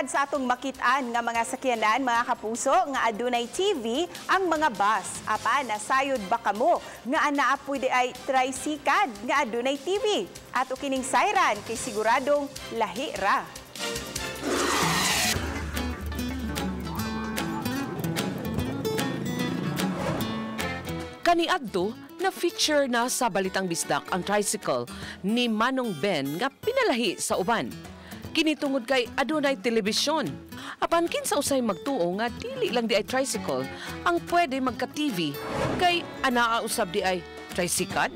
Sagad sa atong makitaan nga mga sakyanan, mga kapuso, nga adunay TV ang mga bus. Apan nasayod ba kamo nga anaa pwede ay tricycad nga adunay TV? Ato kining sayran kay siguradong lahi ra. Kaniadto na feature na sa Balitang Bisdak ang tricycle ni Manong Ben nga pinalahi sa uban. Kini tungod kay adunay telebisyon. Apan kinsa usay magtuo nga dili lang di ay tricycle ang pwede magka-TV kay anaa usab di ay tricycad.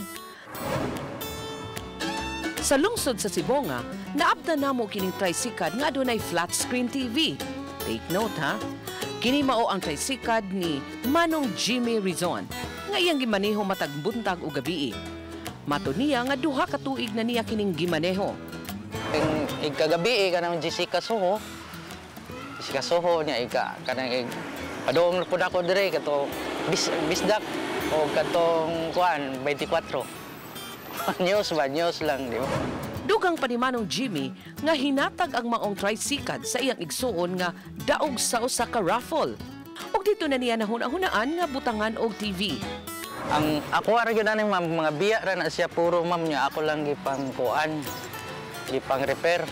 Sa lungsod sa Sibonga, naabda namo kining tricycad nga adunay flat screen TV. Take note ha. Kini mao ang tricycad ni Manong Jimmy Rizon nga iyang gimaneho matag buntag o gabii. Mato niya nga 2 ka tuig na niya kining gimaneho. Ikagabi kanang Jessica Soho. Jessica Soho niya ika kanang padung pud ako dire kato bisdak o katong kuan 24. News ba, news lang, di ba? Dugang pa ni Manong Jimmy nga hinatag ang maong tricycad sa iyang igsuon nga daog sa usa ka raffle. Ug dito na niya nahuna-hunaan nga butangan og TV. Ang ako ra gyud ani ma'am, mga biya ra na siya puro ma'am niya, ako lang gipang kuan, gipang repair.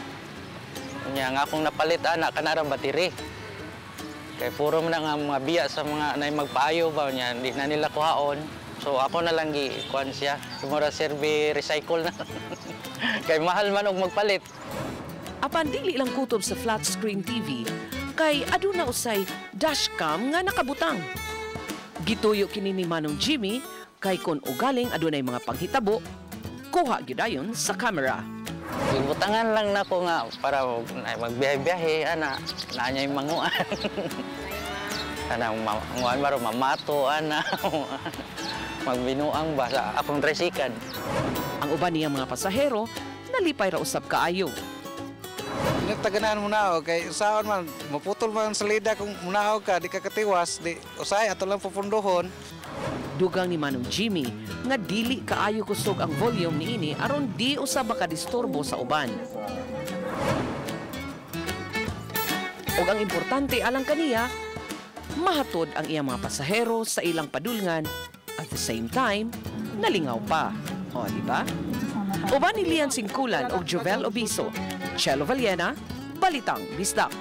Nya nga akong napalit ana kana ra battery. Kay puro man nga mga biya sa mga nay magpaayo ba niya, di na nila kuhaon. So ako na lang gi kuan siya, mura serve recycle na. Kay mahal man og magpalit. Apan dili lang kutob sa flat screen TV kay aduna usay dashcam nga nakabutang. Gituyo kini ni Manong Jimmy kay kon ugaling adunay mga panghitabo, kuha gyud dayon sa camera. Gibutangan lang nako nga para magbiyahe-biyahe ana, naa niya manguan. Ana manguan baro mamato ana. Magbinuang ba sa akong tricycle. Ang uban niya mga pasahero nalipay ra usab kaayo. Nagtaganaan mo na kay usaon man maputol man sa salida kung munaog ka di ka katiwas di usay ato lang pupunduhon. Dugang ni Manong Jimmy nga dili kaayo kusog ang volume niini aron di usab makadisturbo sa uban. Ug ang importante alang kaniya, mahatod ang iyang mga pasahero sa ilang padulngan at the same time nalingaw pa. O, di ba? Uban ni Lian Singkulan og Jovel Obiso, Chelo Valiena, Balitang Bisdak.